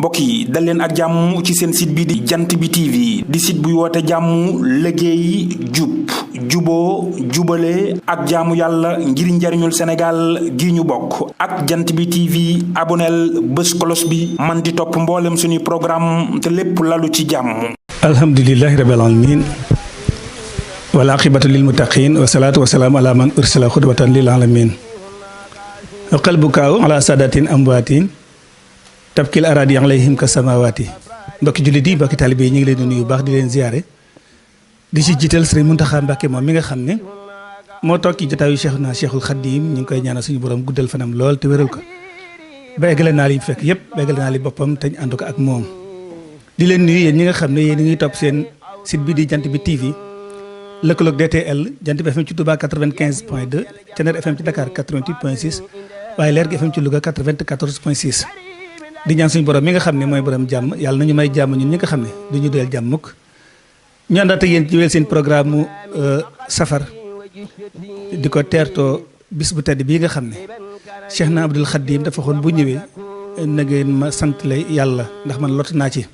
mbokk yi dal leen ak jàmm ci seen site bi di jant bi TV di site buy woote jàmm liggéey jub juboo jubale ak jaamu yàlla ngir njariñul Sénégal gi ñu bokk ak jant bi TV aboneel bés kolos bi man di topp mboolem suñuy programme te lépp lalu ci jàmm. alhamdulillahi rabbil alamin wal aqibatu lil muttaqin wa salaatu wa salaam ala man ursila xudwatan lil alamin qalbukaaw ala sadatin amwaatin tabkil aradi alayhim ka samawaati mbokki jullit yi mbokki taalibe yi ñu ngi leen di nuyu baax di leen ziyaare di ci jiital Sëriñ Muntaxa Mbàkke moom mi nga xam ne moo toog ci jotaayu Cheikhul Khadim ñu ngi koy ñaanal suñu borom guddal fanam lool te wéral ko ba eggale naa li fekk yëpp ba eggale naa li boppam te ñu ànd ko ak moom di leen nuyu yéen ñi nga xam ne yéen a ngi topp seen site bi di jant bi TV lëkkaloog DTL jant bi FM ci Touba 95.2 Thiéniere FM ci Dakar 88.6 waaye Leer gi FM ci Louga 94.6 di ñaan suñu borom mi nga xam ne mooy borom jàmm yàlla nañu may jàmm ñun ñi nga xam ne du ñu doyal jàmm mukk ñu àndaat ak yéen ci wéel seen programme mu safar di ko teertoo bis bu tedd bii nga xam ne Cheikh na Abdoul Khadim dafa xoon bu ñëwee na ngeen ma sant lay yàlla ndax man lott naa ci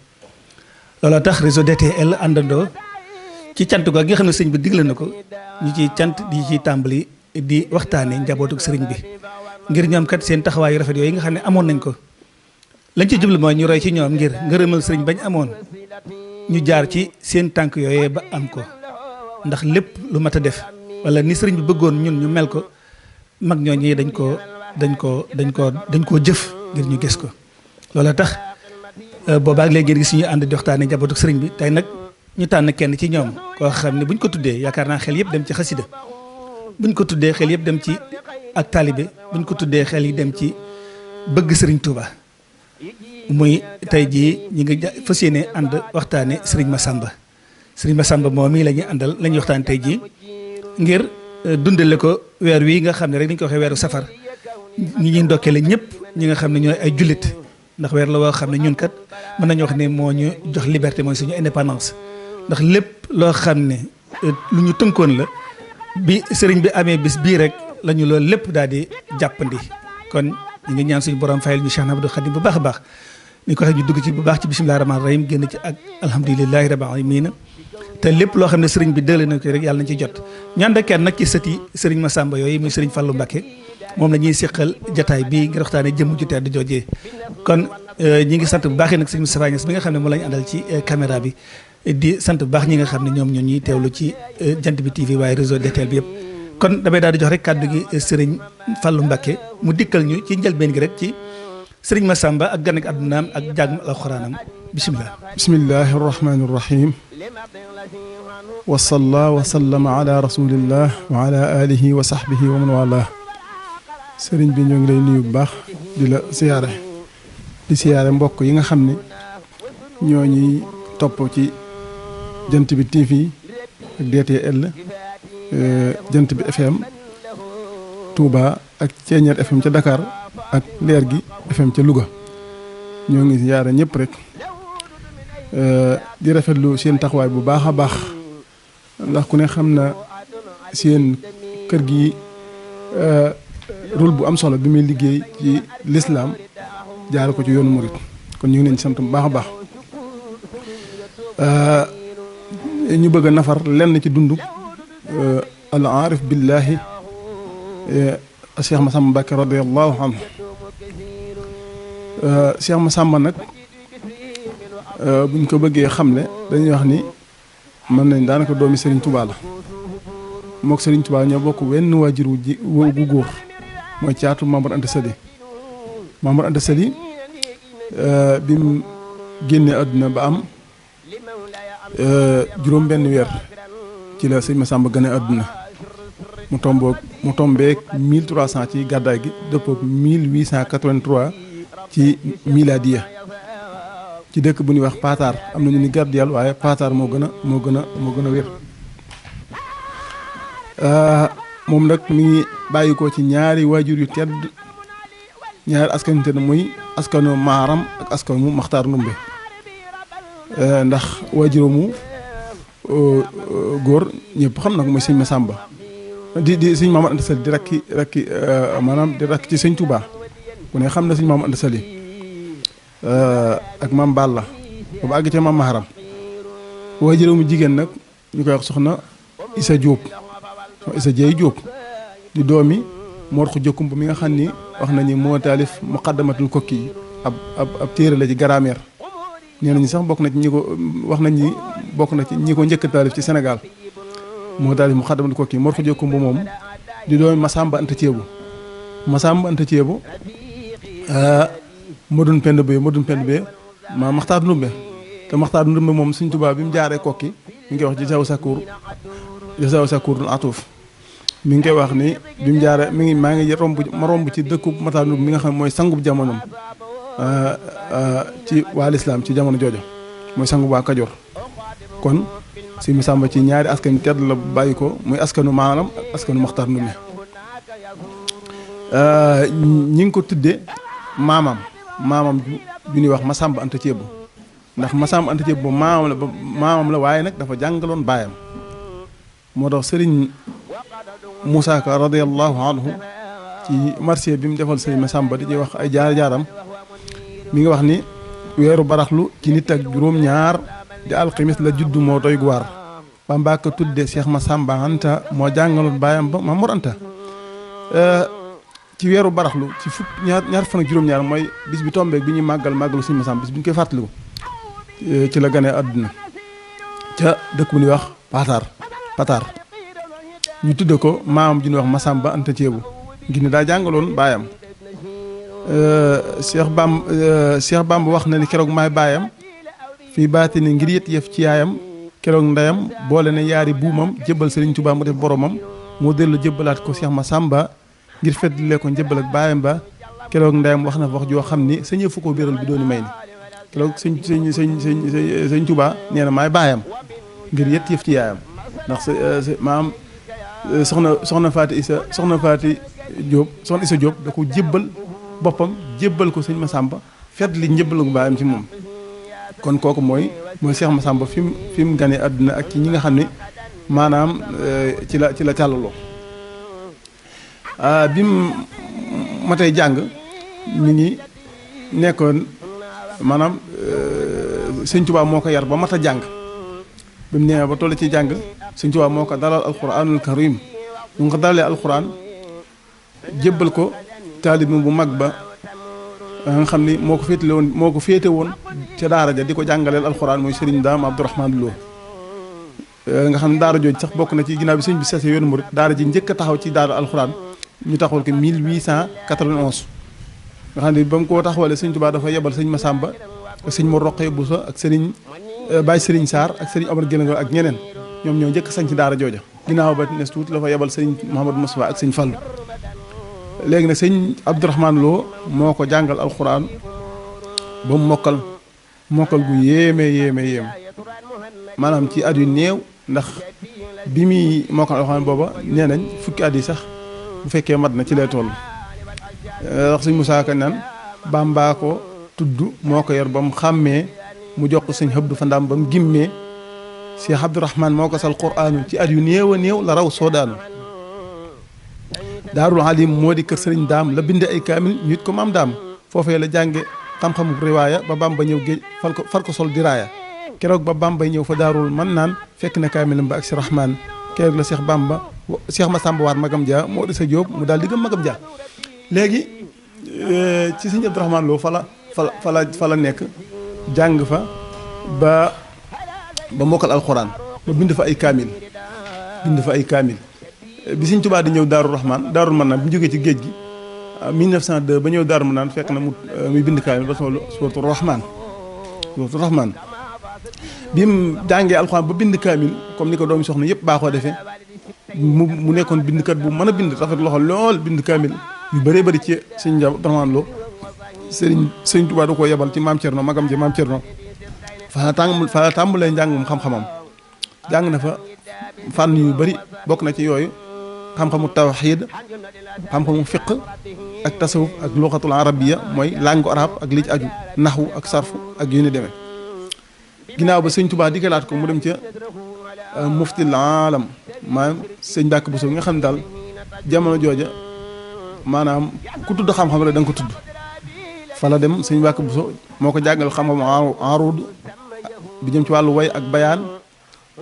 looloo tax réseau DTL àndandoo ci cant ko gi nga xam ne sëñ bi digle na ko ñu ciy cant di ci tàmbali di waxtaane njabootuk sëriñ bi ngir ñoom kat seen taxawaayu rafet yooyu nga xam ne amoon nañ ko lañ ci jublu mooy ñu roy ci ñoom ngir ngërëmal sëriñ bañ amoon ñu jaar ci seen tànk yooyee ba am ko ndax lépp lu mat a def wala ni sëriñ bi bëggoon ñun ñu mel ko mag ñooñu dañ koo jëf ngir ñu gis ko loolu tax boobaak léegi ngeen gis ñu ànd di waxtaane njabootuk sëriñ bi tey nag ñu tànn kenn ci ñoom koo xam ne buñ ko tuddee yaakaar naa xel yëpp dem ci xasida buñ ko tuddee xel yëpp dem ci ak taalibe buñ ko tuddee xel yi dem ci bëgg sëriñ Touba muy tey jii ñi ngi fas yéene ànd waxtaane sëriñ Massamba moom mii la ñuy àndal la ñuy waxtaane tey jii ngir dundale ko weer wi nga xam ne rek dañ ko waxee weeru safar ñi ñuy ndokkeele ñëpp ñi nga xam ne ñooy ay jullit ndax weer la woo xam ne ñun kat mën nañu wax ne moo ñu jox liberté mooy suñu indépendance ndax lépp loo xam ne lu ñu tënkoon la bi sëriñ bi amee bis bii rek la ñu loolu lépp daal di jàppandi kon ñu ngi ñaan suñu borom fayal ñu Cheikh Abdoul Khadim bu baax a baax ni ko waxee ñu dugg ci bu baax ci bismillaahi rahmaani rahiim génn ci ak alhamdulillahi rabbil aalamiin te lépp loo xam ne sëriñ bi dële na ko rek yàlla nañ ci jot ñu ànd ak kenn nag ci sëti sëriñ Massamba yooyu muy sëriñ Fallou Mbacké moom la ñuy seqal jataay bii ngir waxtaane jëmm ju tedd joojee kon ñi ngi sant bu baaxee nag sëriñ Moustapha Niass bi nga xam ne moo la ñu àndal ci caméra bi di sant bu baax ñi nga xam ne ñoom ñoo ñuy teewlu ci jant bi TV waaye réseau DTL bi yëpp kon damay daal di jox rek kàddu gi sëriñ Fallou Mbacké mu dikkal ñu ci njëlbeen gi rek ci sëriñ Massamba ak gan ak addunaam ak jàngum alxuraanam bisimilah. bismillahi rahmaani rahim wa salla wa sallama ala rasulillah wa ala alihi wa sahbihi wa man wala sëriñ bi ñoo ngi lay nuyu bu baax di la siyaare di siyaare mbokk yi nga xam ne ñoo ñuy topp ci jant bi TV ak DTL jant bi FM Touba ak Thiéniere FM ca Dakar ak Leer gi FM ca Louga ñoo ngi siyaare ñëpp rek di rafetlu seen taxawaay bu baax a baax ndax ku ne xam na seen kër gi rôle bu am solo bi muy liggéey ci lislaam jaare ko ci yoonu murit kon ñu ngi leen sant bu baax a baax ñu bëgg a nafar lenn ci dundu al aarif billahi Cheikh Massamba Mbacké radiyallahu anhu Cheikh Massamba nag buñ ko bëggee xamle dañuy wax ni mën nañ daanaka doomi Serigne Touba la mook Serigne Touba ñoo bokk wenn waajur wu góor mooy caatu Mamour Anta Sali Mamour Anta Sali bi mu génnee àdduna ba am juróom benn weer ci la sëñ Massamba gane àdduna mu tombeek 1300 ci gàddaay gi dëppook 1883 ci miladiya ci dëkk bu ñuy wax Paatar am na ñu ni gàdd yàlla waaye Paatar moo gën a wér moom nag mi ngi bàyyi ko ci ñaari waajur yu tedd ñaari askan yu tedd muy askanu Maaram ak askanu Maxtaar Ndumbe ndax waajuramu góor ñëpp xam na ko mooy sëñ Massamba di sëñ Mamadou Anta Sali di rakki maanaam di rakk ci sëñ Touba ku ne xam na sëñ Mamadou Anta Sali ak maam Balla ba àgg ca maam Maharam waajuram mu jigéen nag ñu koy wax soxna Issa Diop soxna Issa Dieye Diop di doomi Mor Khoudia Kumba mi nga xam ni wax nañu moo taalif muqaddamatul kokki yi ab téere la ci grammaire nee nañu sax bokk na ci ñi ko wax nañ ni bokk na ci ñi ko njëkk a taalif ci Sénégal moo taalif muqaddamatul kokki yi Mor Khoudia Kumba moom di doomi Masamba Anta Thiébou Modou Penda Bey maa Maxtaar Ndumbe te Maxtaar Ndumbe moom Sëñ Tuubaa bi mu jaaree kokki mi ngi koy wax ci saw sakkuur dun atuuf mi ngi koy wax ni bi mu jaaree maa ngi romb ci dëkku Maxtaar Ndumbe mi nga xam mooy sangub jamonom ci waa lislaam ci jamono joojo mooy sangub waa Kajoor kon si Masamba ci ñaari askan tedd la bàyyi ko muy askanu maanaam ak askanu Maxtaar Ndumbe ñi ngi ko tudde maamam ju ñuy wax Masamba Anta Thiébou ndax Masamba Anta Thiébou maamam la waaye nag dafa jàngaloon baayam moo tax sëriñ Moussa Ka radiyallahu anhu ci marché bi mu defal sëriñ Masamba di ci wax ay jaar-jaaram mi ngi wax ni weeru baraxlu ci nit ak juróom-ñaar di alxamis la juddu moo doy guwaar Bamba ko tudde Cheikh Masamba Anta moo jàngaloon baayam ba Mamour Anta ci weeru baraxlu ci ñaar fan ak juróom-ñaar mooy bis bi tombeek bi ñuy màggalu Sëñ Masamba bis bi ñu koy fàttaliku ci la gane àdduna ca dëkk bu ñuy wax Pataar ñu tudde ko maamam ju ñuy wax Masamba Anta Thiébou ngir ne daa jàngaloon baayam Cheikh Bamba wax na ni keroog maay baayam fii baati ni ngir yët yëf ci yaayam keroog ndeyam boole ne yaari buumam jébbal Sëriñ Tuubaa mu def boromam moo dellu jébbalaat ko Cheikh Masamba ngir feddlee ko njëbbal ak baayam ba keroog ndeyam wax na wax joo xam ni sañee fu ko biral bi dooni may ni keroog sëñ Tuubaa nee na maay baayam ngir yët yëf ci yaayam ndax maam soxna Faati Issa Diop da ko jébbal boppam jébbal ko sëñ Masamba feddli njëbbal ak baayam ci moom kon kooku mooy Cheikh Masamba fi mu gane àdduna ak ci ñi nga xam ne maanaam ci la càllaloo bi mu matay jàng mi ngi nekkoon maanaam Sëñ Tuubaa moo ko yar ba mat a jàng bi mu nee ba toll ci jàng Sëñ Tuubaa moo ko dalal alquranul karim mu ngi ko dalalee alquran jébbal ko taalib bu mag ba nga xam ni moo ko féete woon ca daara ja di ko jàngaleel alquran mooy Sëriñ Daam Abdourahmane Lo nga xam ne daara jooju sax bokk na ci ginnaaw bi sëñ bi sase yoonu murit daara ji njëkk a taxaw ci daara alquran ñu taxawal ko 1891 nga xam ne ba mu ko taxawalee Sëñ Tuubaa dafa yebal sëñ Masamba ak sëñ Mor Roqee Bousso ak sëriñ Baye Sëriñ Sarr ak sëriñ Omar Génégal ak ñeneen ñoom ñoo njëkk sañ ci daara jooja ginnaaw ba nes tuuti la fa yebal sëñ Mouhamadou Moustapha ak sëñ Fallu léegi nag sëñ Abdourahmane Lo moo ko jàngal alxuraan ba mu mokkal gu yéeme maanaam ci at yu néew ndax bi muy mokkal alxuraan booba nee nañ fukki at yi sax bu fekkee mat na ci lay toll ndax sëñ Moussa Ka naan Bamba ko tudd moo ko yor ba mu xàmmee mu jox ko sëñ Abdou Fandam ba mu gimmee Cheikh Abdourahmane moo ko sal quraanu ci at yu néew a néew la raw soodaanu daarul alim moo di kër sëriñ daam la binde ay kaamil ñu it ko maam daam foofee la jànge xam-xamu riwaaya ba Bamba ñëw géej far ko sol diraaya keroog ba Bamba ñëw fa daarul man naan fekk na kaamilam ba ak si rahmaan keroog la Cheikh Massamba waat magam Dia moo di sa Jóob mu daal di gëm magam Dia léegi ci sëñ Abdourahmane Lo fa la nekk jàng fa ba mokkal alxuraan ba bind fa ay kaamil bi sëñ Tuubaa di ñëw Daaru Manaan bi mu jógee ci géej gi 1902 ba ñëw Daaru Manaan fekk na muy bind kaamil ba suuratu Rahmaan bi mu jàngee alxuraan ba bind kaamil comme ni ko doomi soxna yëpp baaxoo defee mu nekkoon bindkat bu mën a bind rafet loxo lool bind kaamil yu bëree bëri ci sëñ Abdourahmane Lo sëñ Tuubaa da koo yebal ci maam Cerno magam ji maam Cerno fa la tàmbalee njàngum xam-xamam jàng na fa fànn yu bëri bokk na ci yooyu xam-xamu tawxiid xam-xamu fiq ak tasawuf ak luxatul arabiya mooy langue arabe ak li ci aju naxwu ak sarfu ak yu ni demee ginnaaw ba sëñ Tuubaa diggalaat ko mu dem ca muftil alam maanaam sëñ Mbàkke Buso nga xam ne daal jamono jooja maanaam ku tudd xam-xam rek da nga ko tudd fa la dem sëñ Mbàkke Buso moo ko jàngal xam-xam aruud bi jëm ci wàllu way ak bayaan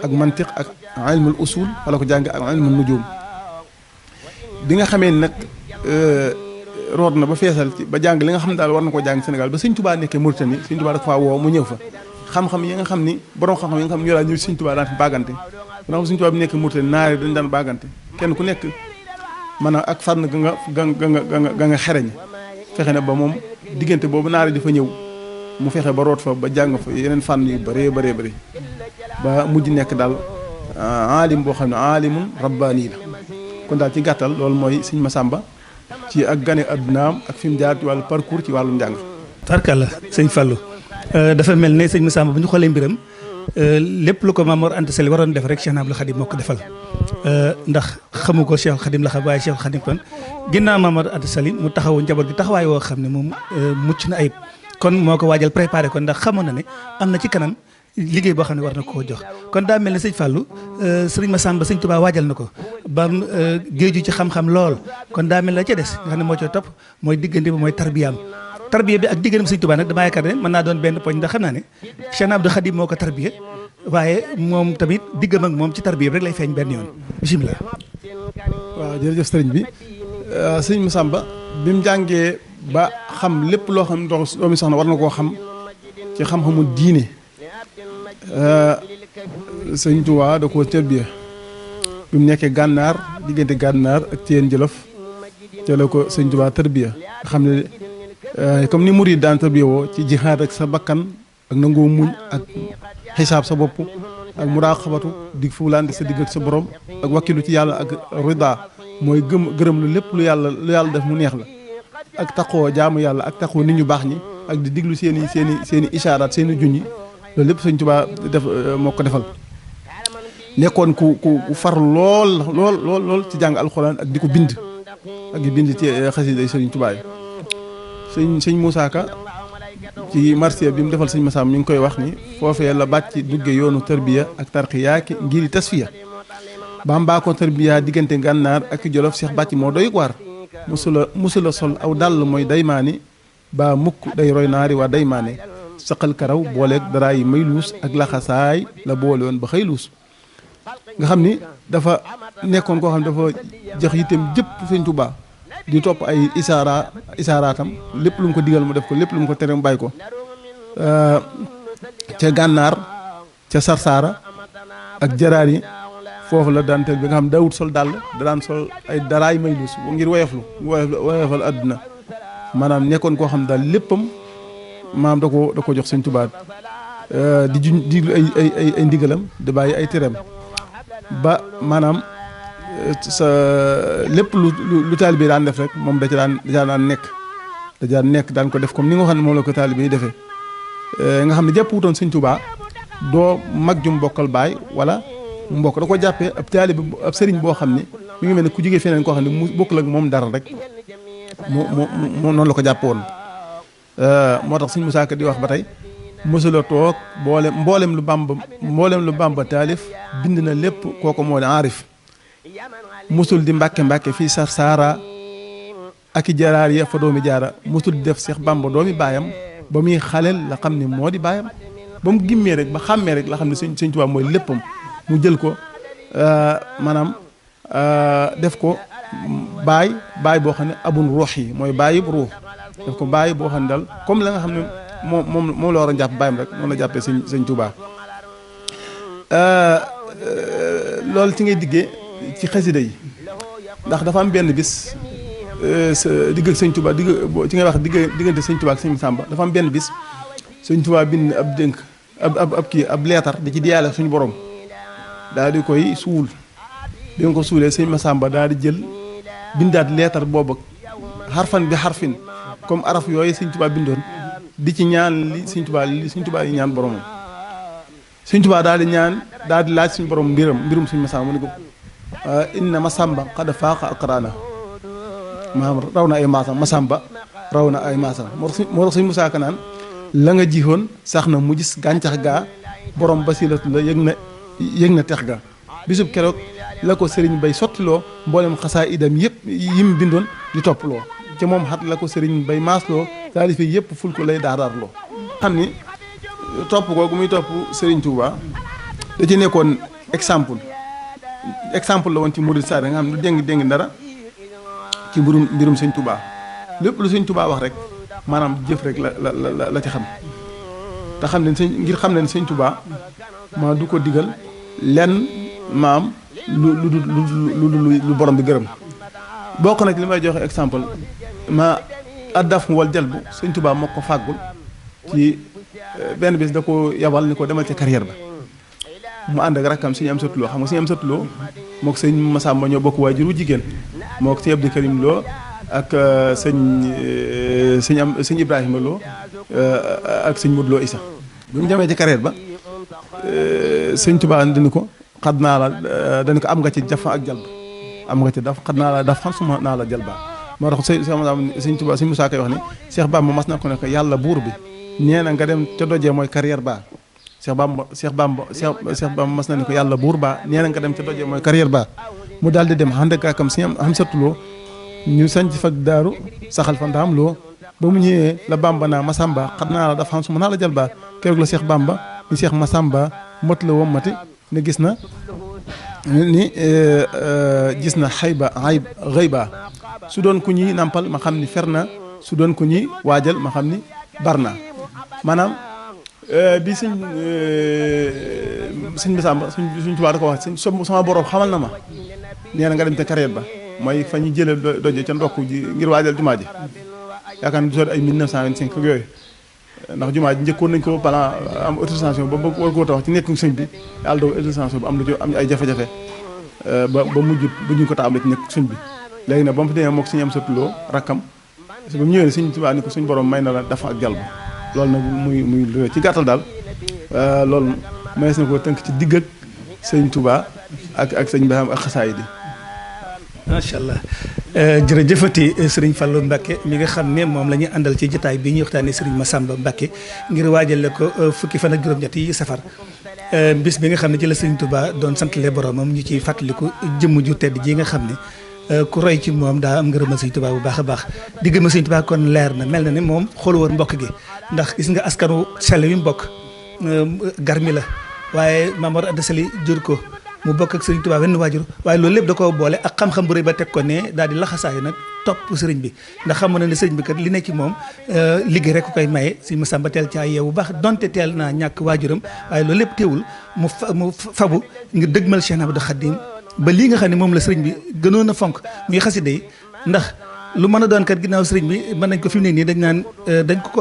ak mantiq ak ilmul usul fa la ko jàng ak ilmul nujum bi nga xamee ni nag root na ba feesal ci ba jàng li nga xam ne daal war na koo jàng Sénégal ba sëñ Tuubaa nekkee Mauritanie sëñ Tuubaa dafa faa woo mu ñëw fa xam-xam yi nga xam ni borom xam-xam yi nga xam ne ñoo daan ñëw sëñ Tuubaa daan fi baagante ndax sëñ Tuubaa bi nekkee Mauritanie naar yi dañ daan baagante kenn ku nekk maanaam ak fànn ga nga xereñ fexe na ba moom diggante boobu naar yi di fa ñëw mu fexe ba root fa ba jàng fa yeneen fànn yu bëree bëri ba mujj nekk daal aalim boo xam ne aalimun rabbaani la kon daal ci gàttal loolu mooy sëñ Massamba ci ak gane addunaam ak fi mu jaar ci wàllu parcours ci wàllu njàng. tarkalla sëñ Fallou dafa mel ne sëñ Massamba bu ñu xoolee mbiram lépp lu ko Maam Mor Anta Sali waroon def rek Cheikh Abdoul Khadim moo ko defal ndax xamu ko Cheikh Khadim la xam waaye Cheikh Khadim kon ginnaaw Maam Mor Anta Sali mu taxawu njaboot gi taxawaay woo xam ne moom mucc na ayib kon moo ko waajal préparé kon ndax xamoon na ne am na ci kanam liggéey boo xam ne war na koo jox kon daa mel ne sëñ Fallou sëriñ Massamba sëñ Touba waajal na ko ba géeju ci xam-xam lool kon daa mel la ca des nga xam ne moo coo topp mooy diggante bi mooy tarbiya bi ak digganteem sëñ Touba nag damaa yaakaar ne mën naa doon benn poñ ndax xam naa ne Cheikh Abdou Khadim moo ko tarbiya waaye moom tamit diggam ak moom ci tarbiya bi rek lay feeñ benn yoon bisimilah. waaw jërëjëf sëriñ bi sëñ Massamba bi mu jàngee ba xam lépp loo xam ne doomi soxna war na koo xam ci xam-xamu diine sëñ Tuubaa da koo tarbiya bi mu nekkee gànnaar diggante gànnaar ak Thiène Jolof te la ko sëñ Tuubaa tarbiya nga xam ne comme ni murid daan tarbiya woo ci jihaad ak sa bakkan ak nangoo muñ ak xisaab sa bopp ak muraqabatu dig fulaan sa digg ak sa borom ak wakkilu ci yàlla ak rida mooy gërëm lu lépp lu yàlla def mu neex la ak taqoo jaamu yàlla ak taqoo nit ñu baax ñi ak di diglu seeni ishaaraat seeni junñi loolu lépp sëñ Tuubaa def moo ko defal nekkoon ku far lool ci jàng alxuraan ak di ko bind ak di bind ci xasida yi sëñ Tuubaa yi sëñ Moussa Ka ci marché bi mu defal sëñ Massamba mi ngi koy wax ni foofee la bàcc dugge yoonu tarbiya ak tarxiya ki ngiri tasfiya baam baa ko tarbiya diggante gànnaar ak Jolof Cheikh bàcc moo doy waar musula sol aw dàll mooy daymaani ba mukk day roy naari waa daymaane saqal karaw booleeg dara yi may luus ak laxasaay la boole woon ba xëy luus nga xam ni dafa nekkoon koo xam ne dafa jox yitteem jëpp sëñ Tuubaa di topp ay isaaraatam lépp lu mu ko digal mu def ko lépp lu mu ko tere mu bàyyi ko ca gànnaar ca sarsaara ak jaraar yi foofu la daan teel bi nga xam daawut sol dàll da daan sol ay daraay may luus ngir woyofal àdduna maanaam nekkoon koo xam daal léppam maam da ko jox sëñ Tuubaa di diglu ay ndigalam di bàyyi ay tereem ba maanaam sa lépp lu taalibe daan def rek moom da daan nekk daan ko def comme ni nga xam ne moom la ko taalibe yi defee nga xam ne jàpp wutoon sëñ Tuubaa doo mag jum bokkal baay wala mbokk da ko jàppee ab taalibe ab sëriñ boo xam ne mi ngi mel ne ku jógee feneen koo xam ne mu bokkul ak moom dara rek moo noonu la ko jàpp woon moo tax sëñ Musaa Ka di wax ba tey mësula toog mboolem lu Bàmba taalif bind na lépp kooko moo di aarif musul di mbàkke fii Sarsara ak i jaraar ya fa doomi jaara musul di def Seex Bàmba doomi baayam ba muy xaleel la xam ne moo di baayam ba mu gimmee rek ba xàmmee rek la xam ne sëñ Tuubaa mooy léppam mu jël ko maanaam def ko baay boo xam ne abun ruux yi mooy baay yëpp ruux def ko baay boo xam ne daal comme la nga xam ne moom la war a jàpp baayam rek noonu la jàppee sëñ Tuubaa loolu ci ngay diggee ci xasida yi ndax dafa am benn bis digg ak sëñ Tuubaa ci ngay wax diggante sëñ Tuubaa ak sëñ Massamba dafa am benn bis sëñ Tuubaa bind ab dénk ab leetar di ci diyaale suñu borom daal di koy suul bi nga ko suulee sëñ Massamba daal di jël bindaat leetar boobu xarfan bi xarfin comme araf yooyu sëñ Tuubaa bindoon di ci ñaan li sëñ Tuubaa yi ñaan boromam sëñ Tuubaa daal di laaj suñu borom mbirum sëñ Massamba mu ne ko inna Massamba qad faaqa aqraana maanaam raw na ay maasam Massamba raw na ay maasam moo tax sëñ Musaa Ka naan la nga jihoon sax na mu gis gàncax gaa borom basilatu la yëg na tex ga bisub keroog la ko sëriñ bay sottiloo mboolem xasaa idam yëpp yim bindoon di topploo ca moom xat la ko sëriñ bay maasloo taalife yëpp ful ko lay daarloo xam ni topp googu muy topp Serigne Touba da ci nekkoon exemple la woon ci murid saa nga xam ne du déng dara ci mbirum Sëñ Touba lépp lu Sëñ Touba wax rek maanaam jëf rek la ci xam te xam ne ngir xam ne Sëñ Touba maa du ko digal lenn maam lu borom bi gërëm bokk nag li may joxe exemple ma addaf wal jalbu Sëñ Touba moo ko fàggul ci benn bis da ko yabal ni ko demal ci carrière ba mu ànd ak rakkam Sëñ Amsatu Lo xam nga Sëñ Amsatu Lo moo ko Sëñ Masamba ñoo bokk waajur wu jigéen moo ko Sëñ Abdou Karim Lo ak sëñ Ibrahima Lo ak sëñ Modou Lo Issa bu ñu demee ci carrière ba Sëñ Touba dina ko xad naa la dañu ko am nga ci jafa ak jalb am nga ci daf xad naa la daf xam suma naa la jalba moo tax Sëñ Touba Sëñ Musaa koy wax ni Cheikh Bamba mas na ko ne ko yàlla buur bi nee na nga dem ca dojee mooy carrière ba Cheikh Bamba mas na ne ko yàlla buur ba nee na nga dem ca dojee mooy carrière ba mu daal di dem ànd ak rakkam Sëñ Amsatu Lo ñu sanc fa daaru saxal fa ndaam loo ba mu ñëwee la Bamba naa Masamba xad naa la daf xam suma naa la jalba keroog la Cheikh Bamba ni Cheikh Masamba mot la wommati ne gis na xayba su doon ku ñuy nampal ma xam ni fer na su doon ku ñuy waajal ma xam ni bar na maanaam bi sëñ Masamba suñ Tuubaa da ko wax sama borom xamal na ma nee na nga dem te carrière ba mooy fa ñu jëlee doje ca ndokk ji ngir waajal jumaa ji yaakaar naa du ay 1925 ak yooyu ndax jumaa ji njëkkoon nañ ko plan am autorisation ba war koo tax ci nekk sëñ bi yàlla doog autorisation bu am ay jafe-jafe ba mujj bu ñu ko taablee ci nekk sëñ bi léegi nag ba mu fa demee mook Sëñ Amsatu Lo rakkam ba mu ñëwee Sëñ Tuubaa ni ko suñ borom may na la dafa ak jalb loolu nag muy ci gàttal daal loolu mayees na ko tënk ci digg ak Sëñ Tuubaa ak sëñ Baam ak xasaay di macha allah jërëjëfati Serigne Fallou Mbacké mi nga xam ne moom la ñuy àndal ci jotaay bi ñuy waxtaanee Serigne Massamba Mbacké ngir waajale ko fukki fan ak juróom-ñett yi safar bis bi nga xam ne ci la Serigne Touba doon santale boromam ñu ciy fàttaliku jëmm ju tedd ji nga xam ne ku roy ci moom daa am ngërëmal Serigne Touba bu baax a baax diggam Serigne Touba kon leer na mel na ne moom xoolu woon mbokk gi ndax gis nga askanu sell wi mbokk garmi la waaye Maamor Anta Sali jur ko mu bokk ak Serigne Touba wenn waajur waaye loolu lépp da koo boole ak xam-xam bu rëy ba teg ko ne daal di laxasaayu nag topp Serigne bi ndax xamoon na ne Serigne bi kat li nekk ci moom liggéey rek ko koy maye si Massamba teel caa yeewu bu baax donte teel naa ñàkk waajuram waaye loolu lépp teewul mu fabu ngir dëgmal Cheikh Ahmadou Khadim ba lii nga xam ne moom la Serigne bi gënoon a fonk muy xasida yi ndax lu mën a doon kat ginnaaw Serigne bi mën nañ ko fi mu ne nii dañ naan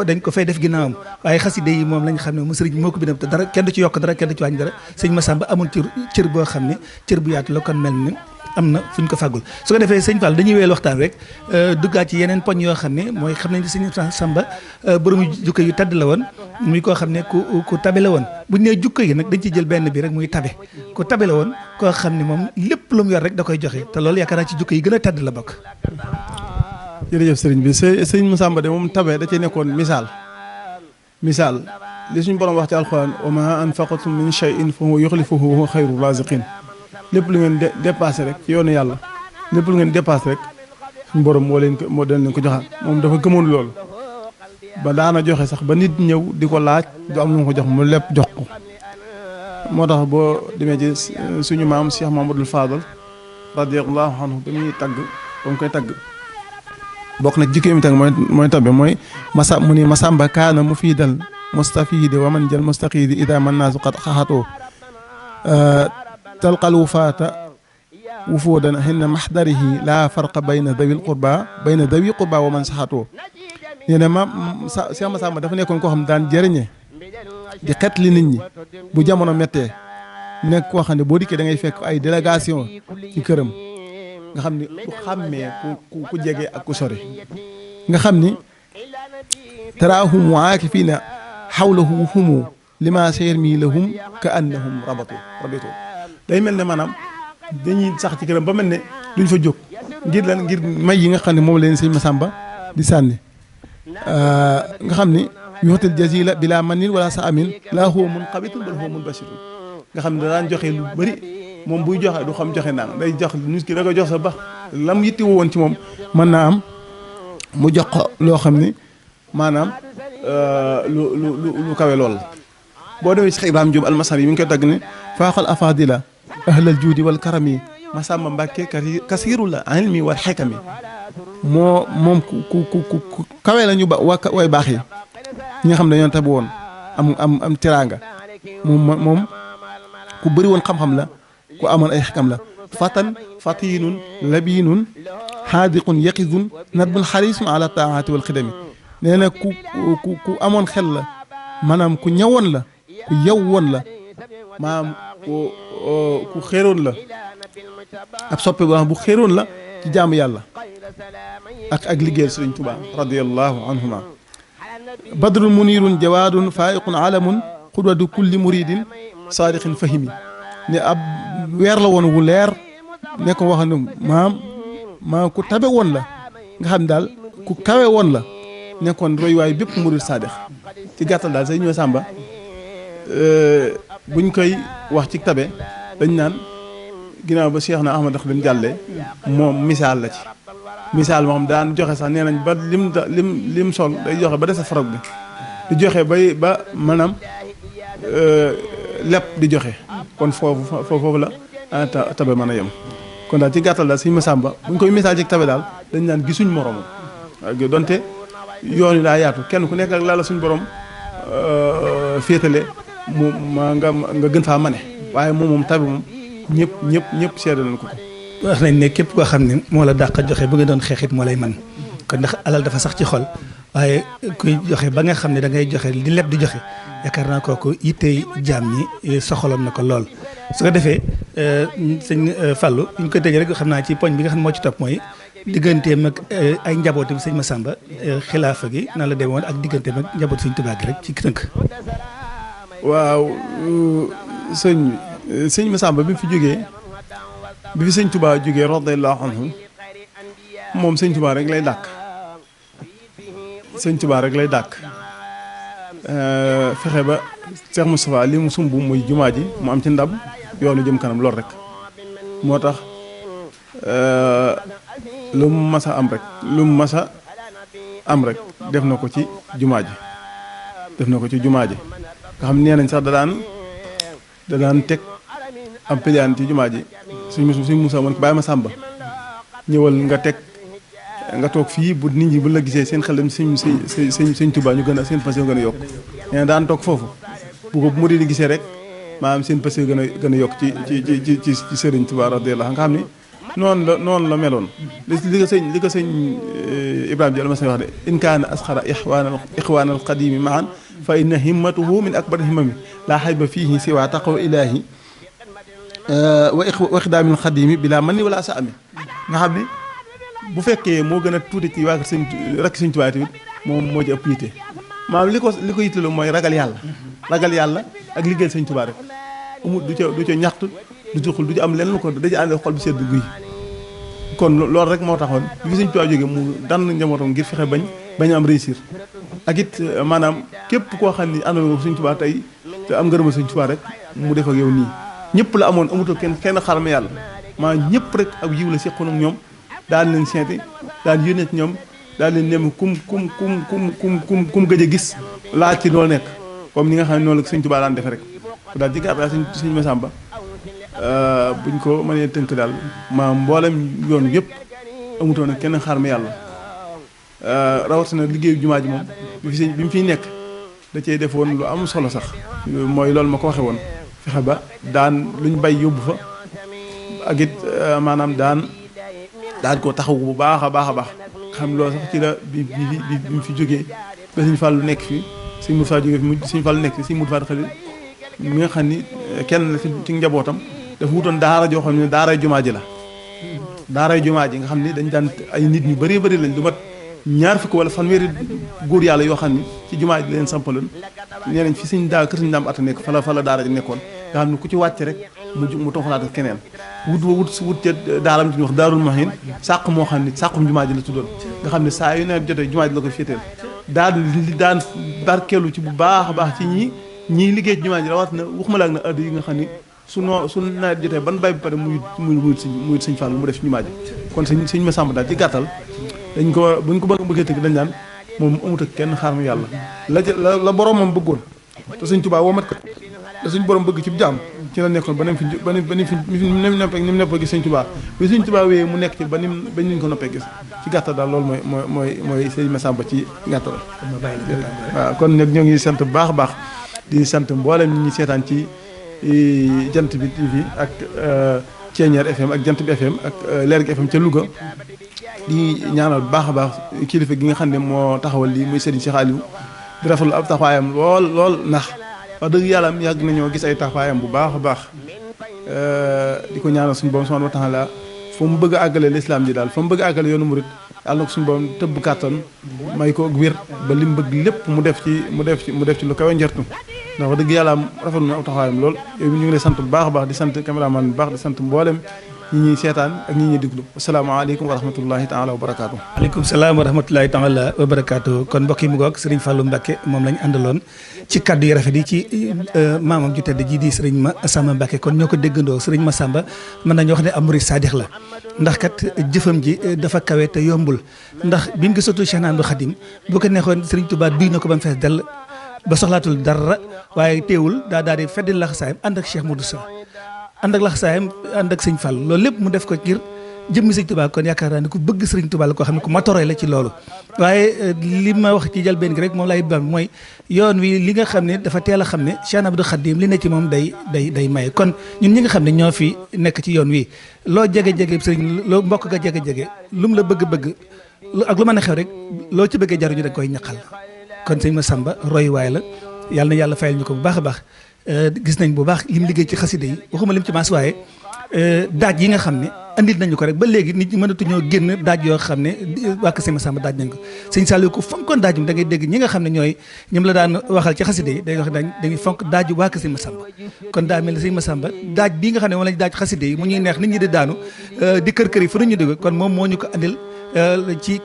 dañ ko fay def ginnaawam waaye xasida yi moom lañ xam ne moom Serigne bi moo ko bindam te dara kenn du ci yokk dara kenn du ci wàññi dara sëñ Massamba amul cër boo xam ne cër bu yaatu la kon mel ni am na fu ñu ko fàggul su ko defee sëñ Fall dañuy wéyal waxtaan rek duggaat ci yeneen poñ yoo xam ne mooy xam nañ sëñ Massamba borom jukko yu tedd la woon muy koo xam ne ku tabe la woon bu ñu nee jukko yi nag dañ ciy jël benn bi rek muy tabe ku tabe la woon koo xam ne moom lépp lu mu yor rek da koy joxe te loolu yaakaar naa ci jukko yi gën a tedd la bokk. jërëjëf sëriñ bi sëñ Massamba de moom tabe da cee nekkoon misaal li suñ borom wax ci alxuraan wa ma anfaqtum min shay'in fa huwa yukhlifuhu wa huwa khayru raziqin lépp lu ngeen dépassé rek ci yoonu yàlla lépp lu ngeen dépassé rek suñ borom moo dañ leen ko joxaat moom dafa gëmoon loolu ba daana joxe sax ba nit ñëw di ko laaj du am lu ko jox mu lépp jox ko moo tax boo demee ci suñu maam Cheikh Mamadou Fadal radiyallahu anhu ba muy tagg ba mu koy tagg bokk nag jikko yi mu tagg mooy tabbe mooy mu ni Massamba kaana mufiidal mustafidi wa man jël mustaqidi ida man naasu qad xaxatoo talqal wufaata wufuudan hinna maxdarihi laa farqa bayna dawi qurba wa man saxatoo nee na Cheikh Massamba dafa nekkoon koo xam ne daan jëriñe di xet li nit ñi bu jamono méttee nekk koo xam ne boo dikkee da ngay fekk ay délégation ci këram nga xam ni ku xàmmee ku jege ak ku sori nga xam ni taraahum waakifiina xawlahu humu lima sayarmi lahum ka annahum rabitu day mel ne maanaam dañuy sax ci këram ba mel ne duñ fa jóg ngir may yi nga xam ne moom leen sëñ Massamba di sànni nga xam ni yuxtil jazila bila manin wala sa amin laa huwa mun xabitun bal huwa mun basirun nga xam ne daan joxe lu bëri moom buy joxe du xam joxe naan day jox nit ki da koy jox sa bax lam yitti woon ci moom mën naa am mu jox ko loo xam ni maanaam lu kawe lool. boo demee Cheikh Ibrahima Diop almasar yi mi ngi koy tagg ne faaxal afadila ahlal juudi wal karami Masamba Mbàkke kasiiru la ilmi wal xikami moom ku kawe la ñu way baax yi ñi nga xam ne dañoo tabi woon am tiraanga moom ku bëri woon xam-xam la ku amoon ay xikam la fatan fatinun labinun xaadiqun yaqizun nadbun xarisun ala taati wal xidami nee na ku amoon xel la maanaam ku ñawoon la ku yew woon la maanaam ku xéeroon la ab soppe bu xéeroon la ci jaamu yàlla ak liggéeyal Sëriñ Tuubaa radiyallahu anhuma badrun munirun jawaadun faayiqun alamun xudwatu kulli muridin saadiqin fahimi ne ab weer la woon wu leer ne ko wax ne maam ku tabe woon la nga xam daal ku kawe woon la nekkoon royuwaay bépp murid saadiq ci gàttal daal say ñëw Sàmba buñ koy wax ci tabe dañ naan ginnaaw ba Cheikh na Ahmad dañ jàllee moom misaal la ci misaal moo xam daan joxe sax nee nañ ba lim sol day joxe ba dese farog bi di joxe ba maanaam lépp di joxe kon foofu la tabe mën a yem kon daal ci gàttal daal Sëñ Masamba buñ koy misaal ci tabe daal dañ naan gisuñ moromam donte yoon yi daa yaatu kenn ku nekk ak laa la suñ borom féetale mu nga gën faa mane waaye moom tabe moom ñëpp seede nañ ko. wax nañ ne képp koo xam ne moo la dàq joxe bu nga doon xeexit moo lay man kon ndax alal dafa sax ci xol waaye kuy joxe ba nga xam ne da ngay joxe di leb di joxe yaakaar naa kooku yittey jaam ñi soxaloon na ko lool. su ko defee sëñ Fallou ñu ko tëjee rek xam naa ci poñ bi nga xam ne moo ci topp mooy digganteem ak ay njabootam sëñ Massamba xilaafa gi nan la demoon ak digganteem ak njaboot sëñ Tuubaa gi rek ci tënk. waaw sëñ Massamba bi mu fi jógee bi fi sëñ Tuubaa jógee radiyallahu anhu moom sëñ Tuubaa rek lay dàkk fexe ba Cheikh Moustapha li mu sumb muy jumaa ji mu am ci ndab yoonu jëm kanam lool rek moo tax lu mu mas a am rek def na ko ci jumaa ji nga xam nee nañ sax da daan teg am piliyaan ci jumaa ji suñ Musaa man ko bàyyi ma Sàmba ñëwal nga toog fii bu nit ñi bu la gisee seen xel dem sëñ Tuubaa ñu gën a seen passion gën a yokk nee na daan toog foofu bu ko mu di gisee rek maanaam seen passion gën a yokk ci Sëriñ Tuubaa radiyallaahu nga xam ni noonu la meloon li ko sëñ Ibrahima Diop ma say wax de in kaana asxara ixwaana alqadimi maan fa inna himmatuhu min akbar himmami laa xayba fiihi siwa taqwa ilaahi wa ixdaamil xadimi bilaa man ni wala sa ami nga xam ne bu fekkee moo gën a tuuti ci waa rakk sëñ Tuubaa tamit moom moo ci ëpp yitte maanaam li ko yitteelu mooy ragal yàlla ak liggéeyal sëñ Tuubaa rek amul du ca ñaxtu du ci xul du ci am lenn ko da ci ànd xol bi sedd guy kon loolu rek moo taxoon bi sëñ Tuubaa jógee mu dann njabootam ngir fexe bañ am réussir ak it maanaam képp koo xam ni ànd nga sëñ Tuubaa tey te am ngërëmal sëñ Tuubaa rek mu def ak yow nii ñëpp la amoon amuto kenn xarma yàlla maanaam ñëpp rek ak yiw la seqoon ak ñoom daal leen seeti daal yónnee ci ñoom daal leen nem kum gëj a gis laaj ci loolu nekk comme ni nga xam ne noonu la sëñ Tuubaa daan defe rek daal ci gàttal sëñ Massamba buñ ko mënee tënk daal maanaam mboolem yoon yëpp amutoon ak kenn xarma yàlla rawatina liggéeyu jumaa ji moom bi mu fiy nekk da cee defoon lu am solo sax mooy loolu ma ko waxe woon fexe ba daan luñ bay yóbbu fa ak it maanaam daan ko taxaw bu baax a baax xam loolu sax ci la bi mu fi jógee ba Sëñ Fallu nekk fi Sëñ Moussa jógee fi Sëñ Fallu nekk fi Sëñ Moussa Xalil mi nga xam ni kenn la ci njabootam dafa wutoon daara joo xam ne daaray jumaa ji la daaray jumaa ji nga xam ni dañ daan ay nit ñu bëree bëri lañ du mat ñaar fukk wala fanweeri góor yàlla yoo xam ni ci jumaa ji leen sampaloon nee nañ fi kër Sëñ Daam Atta nekk fa la daara ji nekkoon nga xam ne ku ci wàcc rek mu toxalaat ak keneen wut ca daaram ci ñu wax daarul mahin sàq moo xam ne sàqum jumaa ji la tuddoon nga xam ne saa yu nawet jotee jumaa ji la ko féeteel daan barkeelu ci bu baax a baax ci ñii liggéey ci jumaa ji rawat na waxuma laak na addu yi nga xam ni su nawet jotee ban bay bi pare muy Sëñ Fallu mu def ci jumaa ji kon sëñ Massamba daal ci gàttal buñ ko bëggee tëgg dañ naan moom amut ak kenn xaar mu yàlla la boromam bëggoon te Sëñ Tuubaa womat ko te suñ borom bëgg ci jaam ci la nekkoon ba nem fi ni mu neppee gis Sëñ Tuubaa bi Sëñ Tuubaa wéyee mu nekk ci ba niñ ko noppee gis ci gàttal daal loolu mooy Sëñ Massamba ci gàttal. waaw kon nag ñoo ngi sant bu baax a baax di sant mboolem ñi seetaan ci Jant bi TV ak Ceeñeer FM ak Jant bi FM ak Leer gi FM ca Louga di ñaanal bu baax a baax kilifa gi nga xam ne moo taxawal lii muy Serigne Cheikh Aliou di rafetlu ab taxawaayam lool ndax wax dëgg yàlla am yàgg nañoo gis ay taxawaayam bu baax a baax di ko ñaanal suñu borom subhanahu wa taala fa mu bëgg a àggale lislaam ji daal fa mu bëgg a àggale yoonu murit yàlla na ko suñu borom tëbb kàttan may ko ak wér ba li mu bëgg lépp mu def ci lu kawe njortu ndax wax dëgg yàlla am rafetlu na ab taxawaayam lool yow ñu ngi lay sant bu baax a baax di sant caméraman bu baax di sant mboolem ñi ñuy seetaan ak ñi ñuy diglu asalaamaaleykum wa rahmatullahi taala wa barakaatu. waaleykum salaam wa rahmatullahi taala wa barakaatu kon mbokk yi mu goog Serigne Fallou Mbacké moom lañ àndaloon ci kaddu yi rafet yi ci maamam ju tedd ji di Serigne Massamba Mbacké kon ñoo ko déggandoo Serigne Massamba mën nañu wax ne am murid saadix la ndax kat jëfam ji dafa kawe te yombul ndax bi mu gisatu Cheikh Ahmadou Khadim bu ko neexoon Serigne Touba duy na ko ba mu fees dell ba soxlaatul dara waaye teewul daal di feddi laxasaayam ànd ak Cheikh Modou Sow ànd ak laxasaayam ànd ak Sëñ Fall loolu lépp mu def ko ngir jëmmi Sëñ Tuubaa kon yaakaar naa ne ku bëgg Sëriñ Tuubaa la koo xam ne ku matoroy la ci loolu waaye li ma wax ci jalbeen gi rek moom lay bam mooy yoon wi li nga xam ne dafa teel a xam ne Cheikh Ahmadou Khadim li ne ci moom day maye kon ñun ñi nga xam ne ñoo fi nekk ci yoon wi loo jege-jege sëriñ loo mbokk ga jege-jege lu mu la bëgg-bëgg ak lu mën a xew rek loo ci bëggee jaruñu da koy ñaqal kon Sëñ Massamba roy waay la yàlla na yàlla fayal ñu ko bu baax a baax gis nañ bu baax lim liggéey ci xasida yi waxuma lim ci maas waaye daaj yi nga xam ne andil nañu ko rek ba léegi nit ñi mënatuñoo génn daaj yoo xam ne waa Sëñ Massamba daaj nañ ko Sëñ Saliou ko fonkoon daaj da ngay dégg ñi nga xam ne ñooy ñoom la daan waxal ci xasida yi day wax dañuy fonk daaju waa Sëñ Massamba kon daa mel ne Sëñ Massamba daaj bii nga xam ne moom lañ daaj xasida yi mu ñuy neex nit ñi di daanu di kër yi fu ñu dégg kon moom moo ñu ko andil ci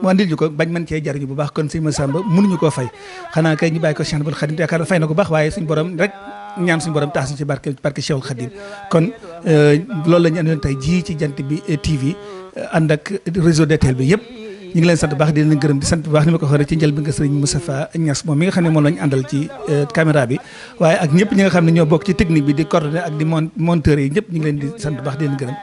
mu andil ñu ko bañ mën cee jariñu bu baax kon Sëñ Massamba mënuñu koo fay xanaa kay ñu bàyyi ko Cheikh Ahmadou Khadim yaakaar fay na ko baax waaye suñu borom rek ñaan suñu borom tax ci barke Cheikhul Khadim kon loolu la ñu andoon tey jii ci Jant bi TV ànd ak réseau DTL bi yëpp ñu ngi leen sant baax di leen gërëm di sant bu baax ni ma ko waxee ci njël bi nga sëriñ Moustapha Niass moom mi nga xam ne moom la ñu àndal ci caméra bi waaye ak ñëpp ñi nga xam ne ñoo bokk ci technique bi di coordonné ak di monteur yi ñëpp ñu ngi leen di sant bu baax di leen gërëm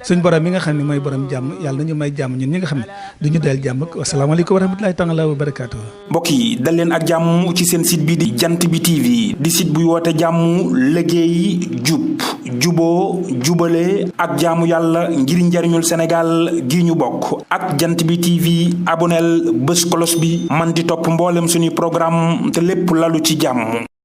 suñ borom mi nga xam ne mooy borom jàmm yàlla nañu may jàmm ñun ñi nga xam ne duñu doyal jàmm wasalaamaaleykum wa rahmatulahi taala wa barakaatu. mbokk yi dal leen ak jàmm ci seen site bi di Jant bi TV di site buy woote jàmm liggéey jub juboo jubale ak jaamu yàlla ngir njariñul Sénégal gi ñu bokk ak Jant bi TV aboneel bés kolos bi man di topp mboolem suñuy programme te lépp lalu ci jàmm.